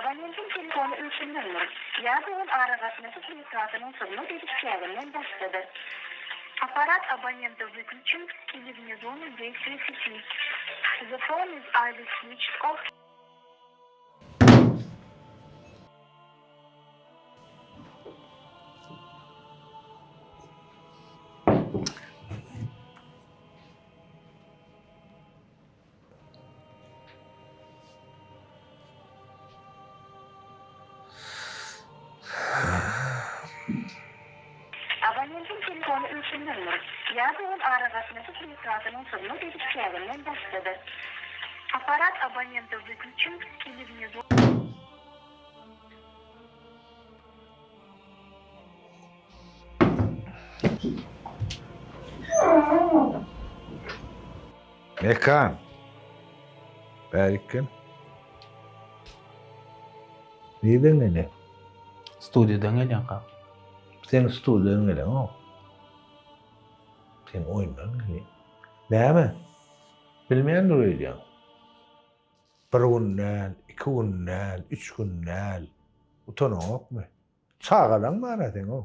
Abonentiň telefony öçürilendir ýa-da ol aragatnaşyk desgasynyň hyzmat ediş çäginden daşdadyr. Apparat abonenta wyklýuçen ili wne zony deýstwiýa seti. The phone is either switched off. Abonentiň telefony öçürilendir ýa-da ol aragatnaşyk desgasynyň hyzmat ediş çäginden daşdadyr. Apparat abonenta wyklýuçen ili wne Mekan. Bärik gel. Nirden gelýäň? Studiýadan gelýän kaka. Sen studiýadan geleňok. Sen oýundan gelýäň. Näme? Bilmeýändir öýdýäň. Bir gün däl, iki gün däl, üç gün däl. Utanaňokmy? Çagalaň bar-a seň-ow.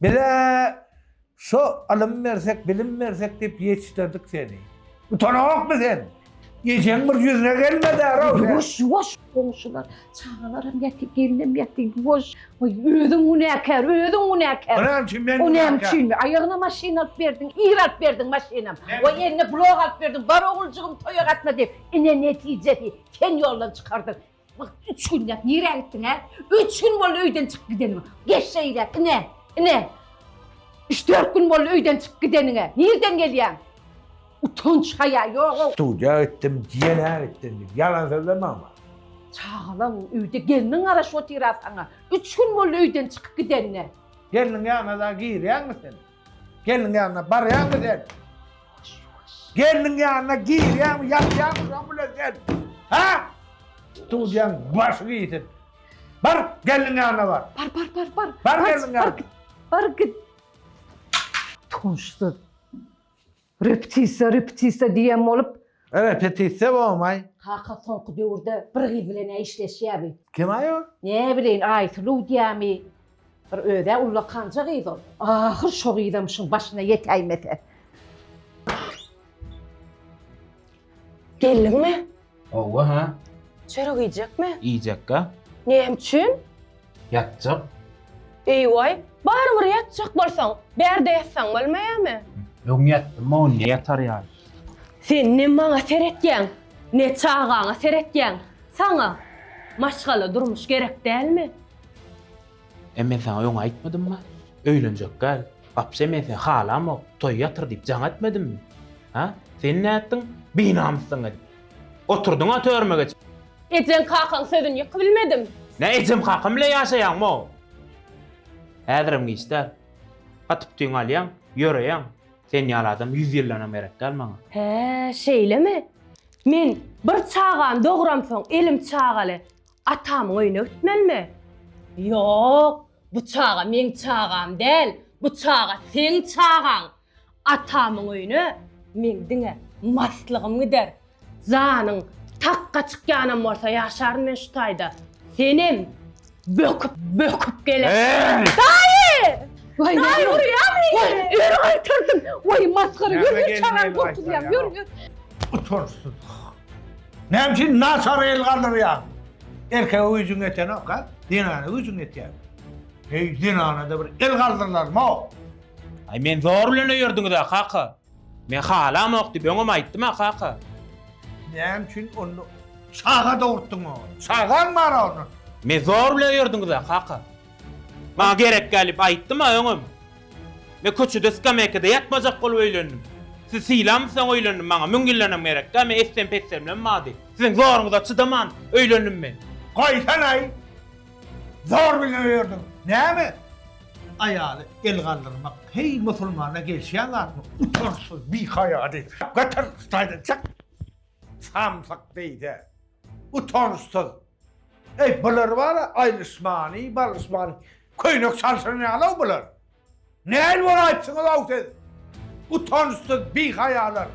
Biz-ä şo ylym bersek, bilim bersek diýip ýetişdirdik seni. Utanaňokmy sen? Ejeň bir ýüzüne gelmedi-ä-row sen. Ýuwaş, ýuwaş goňşular, çagalaram ýatyr, gelnem ýatyr, ýuwaş. Waý, özüň günäkär, özüň günäkär. O näme üçin men O näme günäkär? üçinmi? Aýagyna maşyn alyp berdiň, ir alyp berdiň maşynam. Waý, eline blok alyp berdiň, bar oguljygym toýa gatna diýip. Ine netijesi, sen ýoldan çykardyň. Bak, üç günläp nirä gitdiň, hä? Üç gün boldy öýden çykyp gideniňe. Geç şeýläk, ine, ine. Üç-dört gün boldy öýden çykyp gideniňe. Nirden gelýäň? Utanç, haýa ýog-ow. Studiýa gitdim, diýen-ä gitdim diýip, ýalan sözleme maňa. Çagalaň öýde gelniň garaşyp otyr-a saňa. Üç gün boldy öýden çykyp gidenine. Gelniň ýanyna dagy girýäňmi sen? Gelniň ýanyna barýaňmy sen? Gelniň ýanyna girýäňmi, ýatýaňmy şoň bilen sen? Ha? Studiýaň başy gitsin. Bar, gelniň ýanyna bar. Bar, bar, bar, bar. Bar gelniň ýanyna. Bar git. Utançsyz. Repetisiýa, repetisiýa diýen bolup. Repetisiýa bolmaý. Kaka soňky döwürde bir gyz bilen-ä işleşýär bi. Kim aý ol? Näbileýin, Aýsuluw diýýämi? Bir öz-ä ullakanja gyz ol. Ahyr şo gyzam şuň başyna ýetäýmese. Geldiňmi? Hawa, hä? Çörek iýjekmi? Iýjekkä. Näme üçin? Ýatjak. Eý-waý, barybir ýatjak bolsaň, bärde ýatsaň bolmaýarmy? Öň ýatdym, indi ýatar ýaly. Sen ne maňa seretýäň, ne çagaňa seretýäň. Saňa maşgala durmuş gerek dälmi? E men saňa öň aýtmadymmy? Öýlenjek däl. Wapşe men seni halamok, toý ýatyr diýip jaň etmedimmi? Ha? Sen nätdiň? Binamyslygyň edip. Oturdyň-a törüme geçip. Ejeň kakaň sözüni ýykybilmedim. Nä ejem kakam bilen ýaşaýaňmy? Häzirem giç däl. Gaty-putyňy alýaň, ýöreýäň. Sen ýaly adam ýüz ýyldanam gerek däl maňa. Hä, şeýlemi? Men bir çagany dogramsoň elim çagaly atamyň öýüne gitmelimi? Ýok, bu çaga meň çagam däl, bu çaga seň çagaň. Atamyň öýüne meň diňe maslygym gider. Janyň takga çykýanam bolsa ýaşaryn men şu taýda. Senem böküp, böküp gelersiň. Daýy! Waý, Daýy urýarmy? Waý, ör gaýtardym. Waý, masgara, ýör, Näme ýör, gelin çagany el gorkuzýaň, gaýtarýaň? ýör, ýör. Utançsyz. Näme üçin naçar el galdyrýaň? Erkege güýjüň ýetenok, ha? Zenana güýjüň ýetýär. Heý, zenana-da bir el galdyrylarmy-ow? Aý, men zor bilen öýerdiňiz-ä, kaka. Men halamok diýip öňem aýtdym-a, kaka. Näme üçin onda çaga dogurtdyň oňa? Çagaň bar onda. Men zor bilen öýerdiňiz-ä, kaka. Maňa gerek däl diýip aýtdym-a öňem. Men köçede skameýkada ýatmajak bolup öýlendim. Siz sylamypsyň öýlendim maňa müň ýyldanam gerek däl, men etsem-pessemlem bardy. Siziň zoruňyza çydaman öýlendim men. Goýsanaý! Zor bilen öýerdiň. Näme? Aýaly el galdyrmak heý musulmana gelişýän zatmy? Utançsyz, bihaýa diý. Göter şu taýdan çyk. Samsyk beýde. Utançsyz. Eý bular bar-a aýlyşmany, balyşmany köýnek çalşyran ýaly-ow bular. Näl bolaýypsyňyz-ow siz? Utançsyz bihaýalar!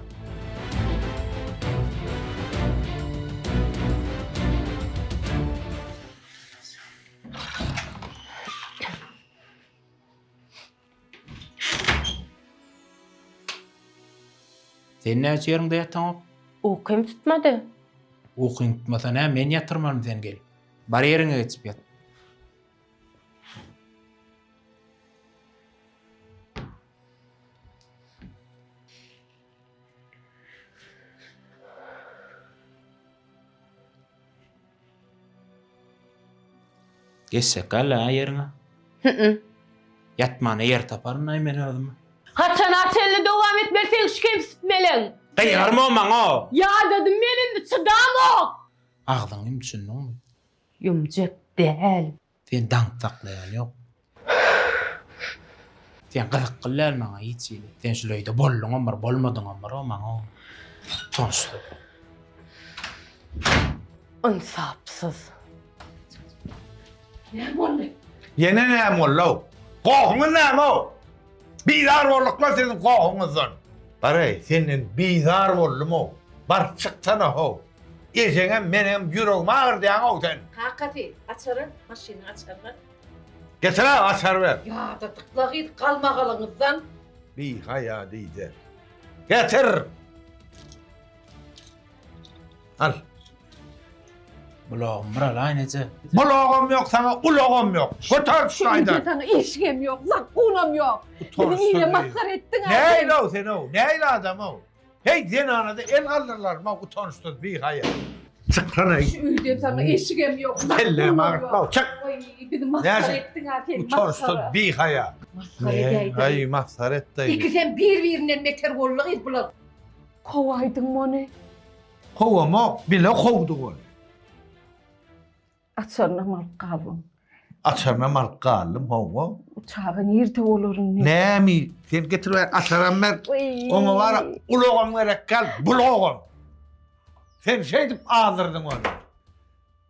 Sen näme üçin ýeriňde ýataňok? Ukym tutmady. Ukyň tutmasa näme, men ýatyrmalymy seni gelip? Bar ýeriňe geçip ýat. Geçsek galla ýeriňe. Hı-hı. Ýatmana ýer taparyn-aý men özüme. Haçana çenli dowam etmeli seň şu kemsitmeleň? Gygyrma maňa! Ýadadym men indi çydamok! Agzyňy ýum düşündiňmi? Ýumjak däl. Seni daňyp saklaýan ýok. Sen gyzykly däl maňa hiç hili. Sen şul öýde bolduňam bir, bolmadyňam bir, o maňa utançsyz. Ynsapsyz. Näme boldy? Ýene näme boldy-ow? Gohuňyz näme-ow? Bizar bolduk-la siziň gohuňyzdan. Bar-eý, senden bizar boldum-ow. Bar, çyksana-how. Ejeňem, menem ýüregimi agyrdýaň-ow sen. Kakasy, açary, maşynyň açaryny ber. Getir-ä, açary ber. Ýadadyk-la gyz galmagalyňyzdan. Bihaýa diýde. Getir! Al. Bulagym bir alaýyn eje. Bulagam ýok saňa, ulagam ýok. Göter şu taýdan. Saňa işigem ýok, zakgunam ýok. Bizi ile masgara etdiň. Näil-ow sen-ow, näil adam-ow. Heý, zenana-da el galdyrlarmy, utançsyz, bihaýa. Çyksana. Şu öýden saňa eşigem ýok, Kellämi agyrtma, çyk. Oý, bizi masgara etdiň-ä sen, Utançsyz, bihaýa. Masgara edäýdiň. Aý, masgara etdi. Ikisem bir-birinden beter boldy gyz bular. Kowaýdyňmy ony? Kowamok, bile kowduk ony. Açarynam alyp galdyň. Açarynam alyp galdym, hawa. Bu çaga nirde bolar indi? Nämi? Sen getiriber, açaram ber. Oňa bar, ulagam gerek däl, bulagam. Sen şeýdip azdyrdyň ony.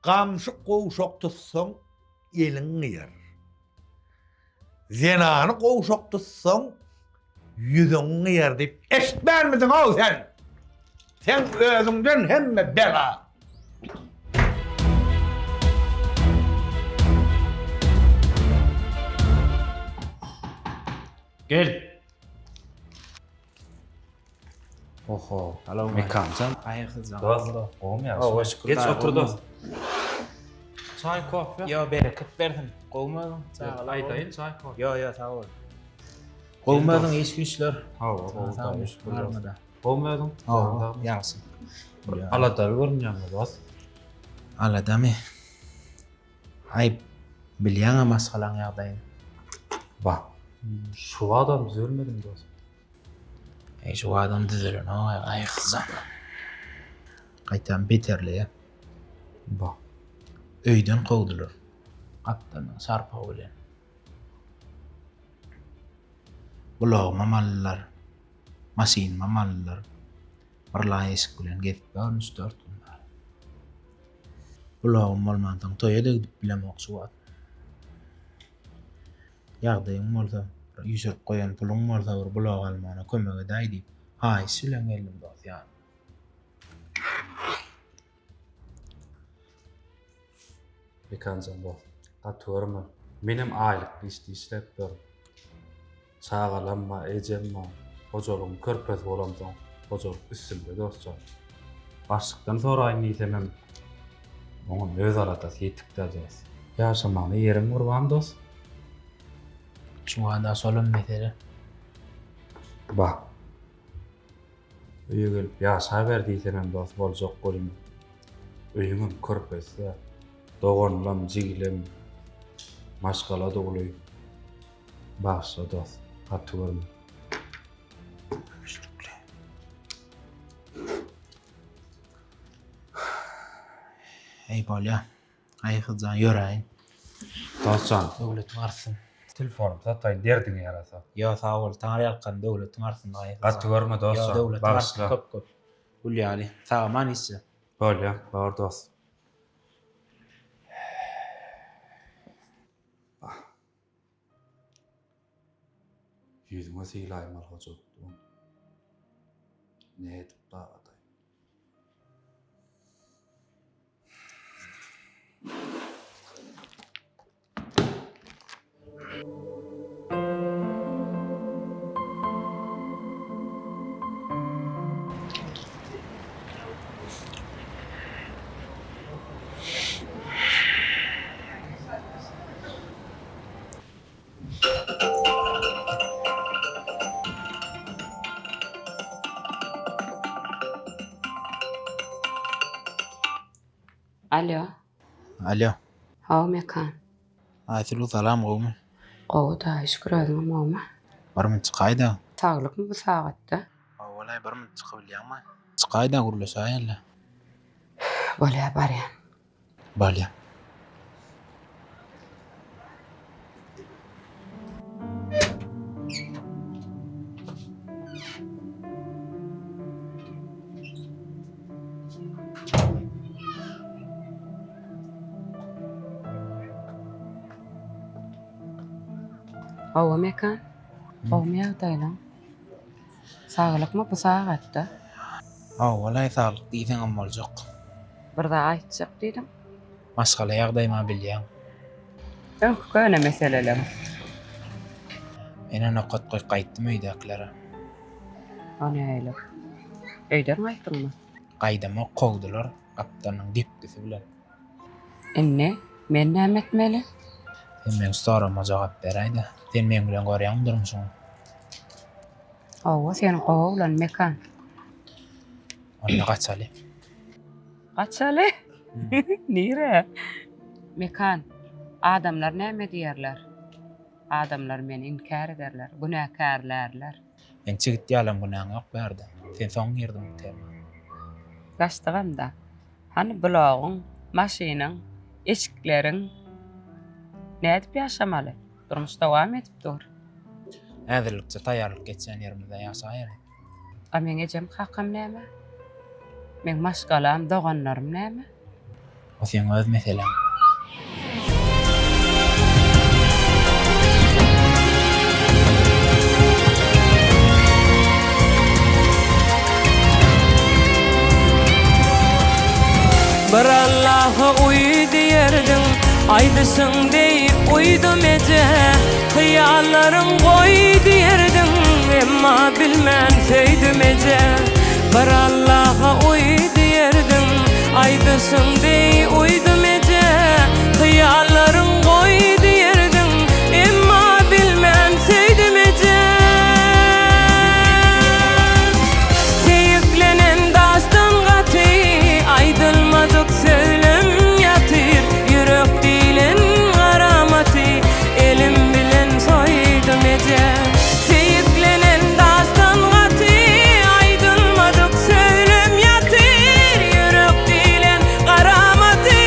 Gamşy gowşak tutsaň, eliň gyýar. Zenany gowşak tutsaň, ýüzüň gyýar diýip eşitmänmidiň-ow sen? Seň özüňden hemme bela. Gel. Oho. Mekanjan. Aýaksyzjan. Dost, gowumy ýagşy? Hawa, şükür. Geç otur dost. Çaý, kofe? Ýo, bereket bersin. Gowumy özüň? Çagalar. Aýdaýyn çaý, kofe. Ýo, ýo, sag bol. Gowumy özüň iş güýçler? Hawa, gowy daýy, şükür. Armada. Gowumy özüň? Hawa, ýagşy. Aladaly görünýäň dost. Aladamy? Aý, bilýäň-ä maşgalaň ýagdaýyny. Wah, şu adam düzelmedim dost. Eý, şu adam düzelenok, aýyksyzam. Gaýtam beterleýär. Wah. Öýden kowdular. Gapdaldan şarpygy bilen. Ulagymam aldylar. Maşynymam aldylar. Bir laý eşik bilen gezip ýörün üç-dört gün bäri. Ulagym bolmansoň toýa-da gidip bilemok şu wagt. Ýagdaýyň bolsa, bir üýşürip goýan puluň bolsa bir bulag almana kömek edäý diýip, haýyş bilen geldim dos ýanyňa. Mekanjan dost, gaty görme. Menem aýlykly işde işläp ýörün. Çagalam bar, ejem bar. Hojalygyň körpesi bolamsoň, hojalyk üstümde dostjan. Başlykdan soraýyn diýsemem, oňam öz aladasy ýetik-dä dost. Ýaşamagyna ýeriň gurban dost. Şuňa-da şolam mesele. Bak. Öýe gelip ýaşaber diýsemem dost boljak welin, öýüňem körpesi-dä. Doganlam, jigilem, maşgala-da uly. Bagyşla dost, gaty görme. Düşnükli. Eý bolýa. Aýhyzjan ýöräýin. Dostjan. Döwletiň artsyn. Telefonymy sataýyn derdiňe ýarasa. Ýo sag bol Taňry ýalkasyn döwletiň artsyn Aýhyzjan. Gaty görme dostjan. Ýo döwletiň artsyn köp köp. Gül ýaly. Sag aman işje. Bolýa bar dost. Ýüzüňe sylaýmaly hojalykda ony. Nädip dagadaý. Alýo. Alýo. Hawa Mekan. Aýsuluw salam gowmy? Gowy Hudaýa şükür özüňem gowmy? Bir minut çykaýda. Saglykmy bu sagatda? Hawalaý bir minut çykybilýäňmi? Çykaýda gürleşäýeli. Bolýa barýan. Bolýa. Hawa Mekan. Gowmy ýagdaýlaň? Saglykmy bu sagatda? Hawa-laý saglyk diýseňem boljak. Bir zat aýtjak diýdim. Maşgala ýagdaýyma bilýäň. Öňki köne meseleleň. Menä nokat goýup gaýtdym öýdäkilere. O nähili? Öýden gaýtdyňmy? Gaýdamok kowdular gapdalynyň depgisi bilen. Indi men näme etmeli? Sen meň soragyma jogap beräýdä. Sen meň bilen görýäňmi durmuşyňy? Hawa, sen gowy oglan Mekan. Onda gaçaly. Gaçaly? Nirä? Mekan, adamlar näme diýerler? Adamlar meni inkär ederler, günäkärlärler. Seň çigit ýalam günäň ýok bärde. Sen soň girdiň bu tema. Gaçdygam-da. Hany blogyň, maşynyň, eşikleriň? Nädip ýaşamaly? Durmuş dowam edip dur. Häzirlikçe taýýarlyk geçýän ýerimizde ýaşaýaly. A meň ejem kakam näme? Meň maşgalam, doganlarym näme? O seň öz meseläň. Bir Allaha uý diýerdiň, Aýdyşyň deý uýdum eje. Hyýallaryň goý diýerdiň, Emma bilmän söýdüm eje. Bir Allaha uý diýerdiň, Aýdyşyň deý uýdum eje. Hyýallaryň goý diýerdiň, Emma bilmän söýdüm eje. Seýiklenen daşdan gaty, Aýdylmadyk sözlem ýatyr. Ýürek diýlen garamaty, Elim bilen soýdum eje. Seýiklenen daşdan gaty, Aýdylmadyk sözlem ýatyr. Ýürek diýlen garamaty,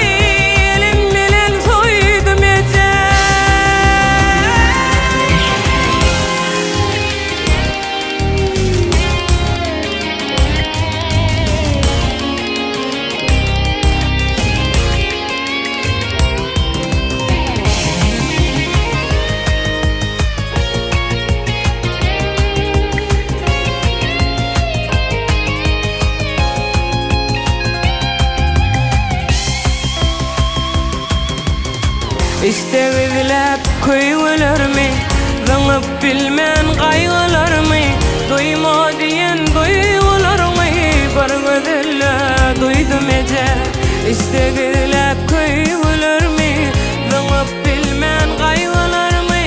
Elim bilen soýdum eje. Isleg izläp köýgülerimi, Zyňyp bilmän gaýgylarymy, Duýma diýen duýgularyňy Bir gözelde duýdum eje. Isleg izläp köýgülerimi, Zyňyp bilmän gaýgylarymy,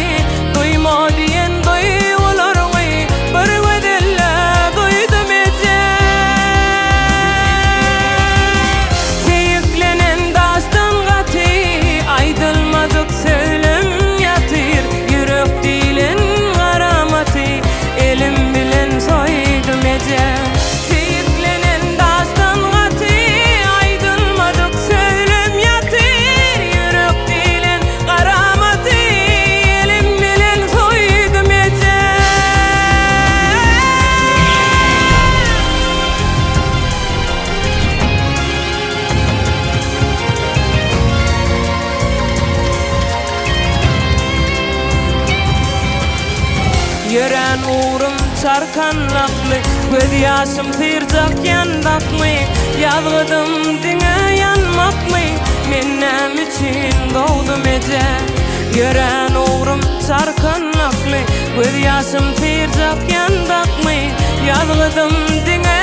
Duýma diýen duýgularyňy Bir gözelde duýdum eje. Seýiklenen daşdan gaty, Aýdylmadyk sözlem ýatyr. Ýürek diýlen garamaty Elim bilen soýdum eje. Seýiklenen daşdan gaty, Aýdylmadyk sözlem ýatyr. Ýürek diýlen garamaty Elim bilen soýdum eje. Ýörän ugrum çarkandakly, Gözýaşym syrjak ýandakmy, Ýazgydym diňe ýanmakmy, Men näme üçin dogdum eje? Ýörän ugrum çarkandakly, Gözýaşym syrjak ýandakmy, Ýazgydym diňe.